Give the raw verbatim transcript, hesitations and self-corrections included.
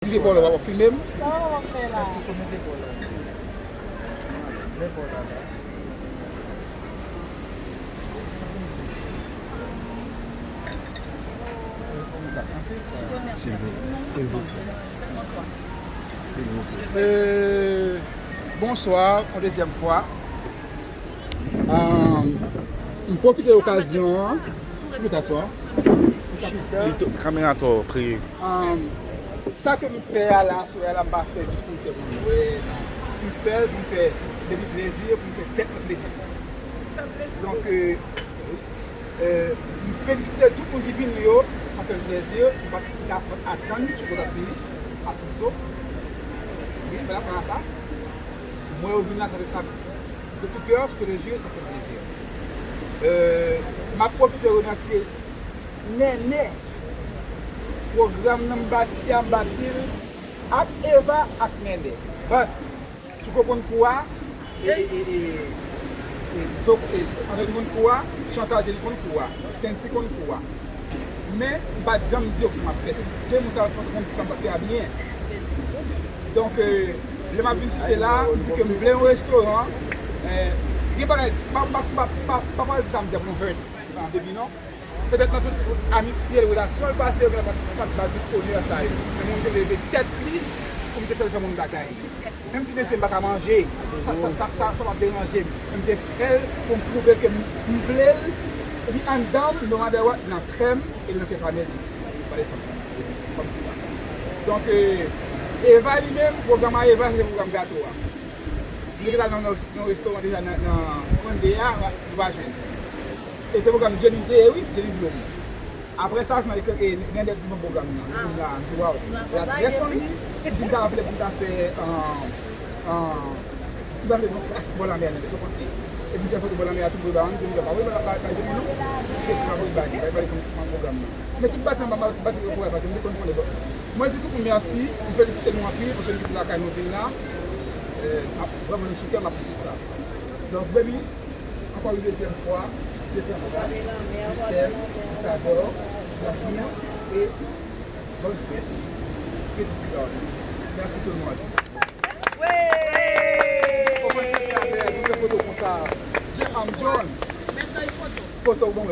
Di vye bòlò w ap filme m. Silvouplè. Silvouplè. Silvouplè. Euh, bonswa, yon dezyèm fwa. Euh, m pwofite okazyon an. Ki bout aswè? Li tou, kamera to preye. Um, sa ke m fè a la, aswè a la, m pa fè jis pou m fè pou m wè, non. M fè l pou m fè depi plezi, pou m fè tèt mwen plezi. Donk, euh, euh, m felisite tout moun ki vini yo, sa fè m plezi, m pa t ka atann Tchouko t ap vini, ak Pouzo. Wi, m pa t atann a sa. M wè yo vin la, sa fè sa de tout kè, je te le jure, sa fè m plezi. Euh, m ap pwofite remèsye Nènè. Pwogram nan m bati a, m bati l ak Eva ak Nènè. But, Tchouko konn kou a, e, e, e, e, e, Zo, e, Anthony konn kou a, Chantal Jenny konn kou a, Stancy konn kou a. Men, m pa t janm di yo kisa m ap fè. Se de moun sa yo, se pa konn kisa m ap fè a byen. Donk, euh, lè m ap vin chèche la, m di ke m vle yon restoran. Euh, gen bagay, m pa, m pa, m pa, m pa, m pa pral di sa m di a pou nou hurt an debi non. Petèt nan tout amitye, relasyon l pase, yo genlè pa t, pa t ba l tout onè sa yo. Men moun te leve tèt li pou m te fè l fè moun bagay. Menm si mesye m pa ka manje, sa, sa, sa, sa, sa pa t deranje m. Men m te fè l pou m pwouve ke m, m vle l. Epi anndan m, no matter what, nan kè m, e nan kè fanmi l tou. Pale sa m sa. Fò m di sa. Donk, euh, Eva li menm, pwogram a Eva, se pwogram gato a. Li te al nan yon, yon restoran deja nan, nan One Day a, nou pa jwenn. E te pwogram Jenny te ye, wi, Jenny Bloom. Apre sa, se nan ekri, e, Nènè ki ban pwogram nan. Li vin la, m di, waw, la trè fanmi. Li di, m ta vle pou m ta fè, an, an, m ta vle yon plas bò lanmè a, Nènè, sa w panse? Epi m fè foto bò lanmè a, tou bò ba m, di, m pa vle ba, ba, ba Jenny non. Se pa vle ba li, ba li ban pwogram nan. Men tout bati anba, tout bati anba, m te konn konnen bon. Mwen di tout moun mèsi, m felisite nou anpil, paske nou tout lakay nou vin la. Euh, m ap, vrèman nou sou kè, m apresye sa. Donk, baby, ankò yon dezyèm fwa, je t'embrasse, je t'aime, je t'adore, l'amour, et bonne fête, que Dieu te garde. Mèsi tout le monde. Wi! Konprann ki avè nou fè foto konsa. Jan, um, John. Foto, bon,